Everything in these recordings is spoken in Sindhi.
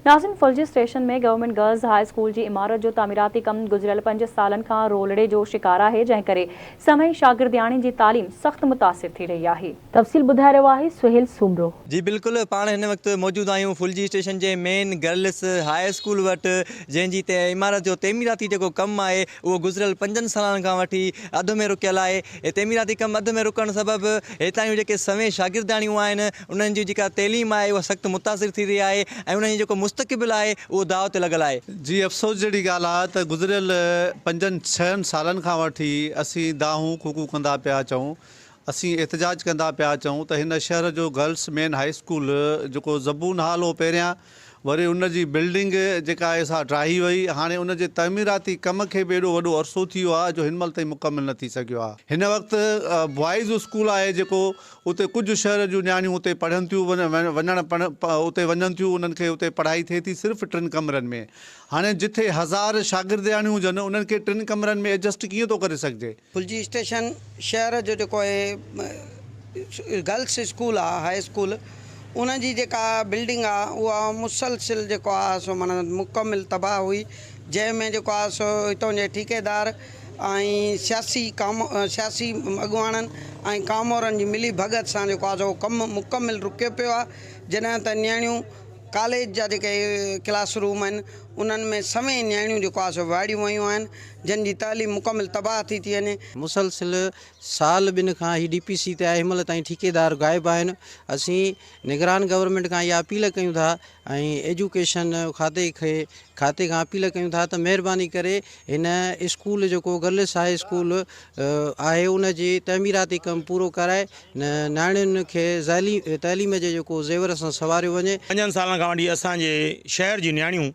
ناظرين Phulji station ۾ government girls high school جي عمارت جو تعميراتي ڪم گذريل پنج سالن کان رولڙي جو شڪار آهي جنهن ڪري سوين شاگردياڻين جي تعليم سخت متاثر ٿي رهي آهي. تفصيل ٻڌائي رهيو آهي سهيل سومرو. جي بلڪل پاڻ هن وقت موجود آهيون ڦلجي اسٽيشن جي مين گرلس هاء اسڪول وٽ جنهن جي عمارت جو تعميراتي جيڪو ڪم آهي اهو گذريل پنجن سالن کان وٺي اڌ ۾ رڪيل آهي تعميراتي ڪم اڌ ۾ رڪڻ سبب هتان جون جيڪي سوين شاگردياڻيون آهن انهن جي جيڪا تعليم آهي اها سخت متاثر ٿي رهي آهي ۽ انهن جو جيڪو مستقبل آهي اهو داء تي لڳل آهي. جي افسوس جهڙي ڳالهه آهي ته گذريل پنجن ڇهن سالن کان وٺي اسين دانهون ڪوڪون ڪندا پيا اچون اسين احتجاج ڪندا پيا اچون ته هن شهر جو گرلس مين هائي اسڪول جيڪو زبون حال هو پهريان وري ان جي بلڊنگ جيڪا آهي سا ڊاهي وئي هاڻي ان جي تعميراتي ڪم کي به ايڏو وڏو عرصو ٿي ويو آهي جو هن مهل تائين مڪمل نه ٿي سگهيو آهي هن وقت بوائز اسڪول آهي جيڪو اتي ڪجهه شهر جون نياڻيون اتي پڙهن ٿيون وڃڻ اتي وڃن ٿيون انهن کي اتي پڙهائي ٿئي ٿي صرف ٽن ڪمرن ۾ هاڻي جٿي هزار شاگردياڻيون هجن انهن کي ٽن ڪمرن ۾ ايڊجسٽ ڪيئن ٿو ڪري سگهجي. ڦلجي اسٽيشن شهر جو جيڪو اهي گرلس اسڪول آ هاء اسڪول ان جي جيڪا بلڊنگ آ اها مسلسل جيڪو آ سو معنيٰ مڪمل تباهه هئي جنهن ۾ جيڪو آ سو هتون جي ٺيڪيدار ۽ سياسي ڪام سياسي اڳواڻن ۽ ڪامورن جي ملي ڀڳت سان جيڪو آ سو ڪم مڪمل رڪيو پيو آ جڏهن ته نياڻيون ڪاليج جا جيڪي ڪلاس روم آهن انهن ۾ سوين نياڻيون جيڪو آ سو واڙيون ويون آهن جن جي تعليم مڪمل تباهه ٿي ٿي وڃي. مسلسل سال ٻن کان هي ڊي پي سي تي آهي هن مهل تائين ٺيڪيدار غائب آهن اسين نگران گورنمينٽ کان اها اپيل ڪيون ٿا ۽ ايجوڪيشن کاتي کي کاتي کان اپيل ڪيون ٿا ته مهرباني ڪري هن اسڪول جيڪو گرلس هاء اسڪول آهي ان جي تعميراتي ڪم پورو ڪرائي نياڻين کي تعليم جي جيڪو زيور سان سنواريو وڃي. پنجن سالن کان وٺي اسان جي شهر جون نياڻيون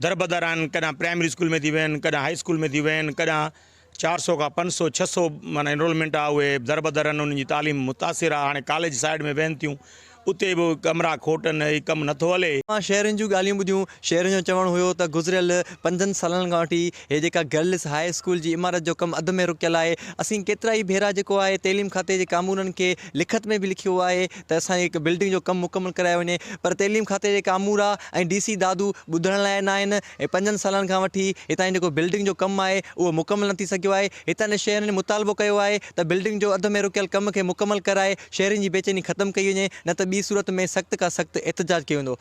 دربدر آهن، ڪڏهن پرائمري اسڪول ۾ ٿي ويهن، ڪڏهن هائي اسڪول ۾ ٿي ويهن، ڪڏهن 400 کان 500 600 معنيٰ انرولمينٽ آهي اهي دربدر آهن انهن جي تعليم متاثر آهي هاڻي ڪاليج سائيڊ ۾ ويهن ٿيون اتي به ڪمرا کوٽ آهن هي ڪم نٿو هلي. مان شهرين جون ڳالهيون ٻڌيون، شهرين جو چوڻ هيو ته گذريل پنجن سالن کان وٺي هي جيڪا گرلس هاء اسڪول جي عمارت جو ڪم اڌ ۾ رڪيل آهي، اسين ڪيترائي ڀيرا جيڪو آهي تعليم کاتي جي ڪامورن کي لکت ۾ به لکيو آهي ته اسان جي بلڊنگ جو ڪم مڪمل ڪرايو وڃي پر تعليم کاتي جي ڪامورا ۽ ڊي سي دادو ٻڌڻ لاء نه آهن ۽ پنجن سالن کان وٺي هتان جي جيڪو بلڊنگ جو ڪم آهي اهو مڪمل نه ٿي سگهيو آهي هتان جي شهرين مطالبو ڪيو آهي ته بلڊنگ جو اڌ ۾ رڪيل ڪم کي مڪمل ڪرائي شهرين جي بيچيني ختم ڪئي وڃي نه ته ٻي صورت ۾ سخت کان سخت احتجاج ڪيو ويندو.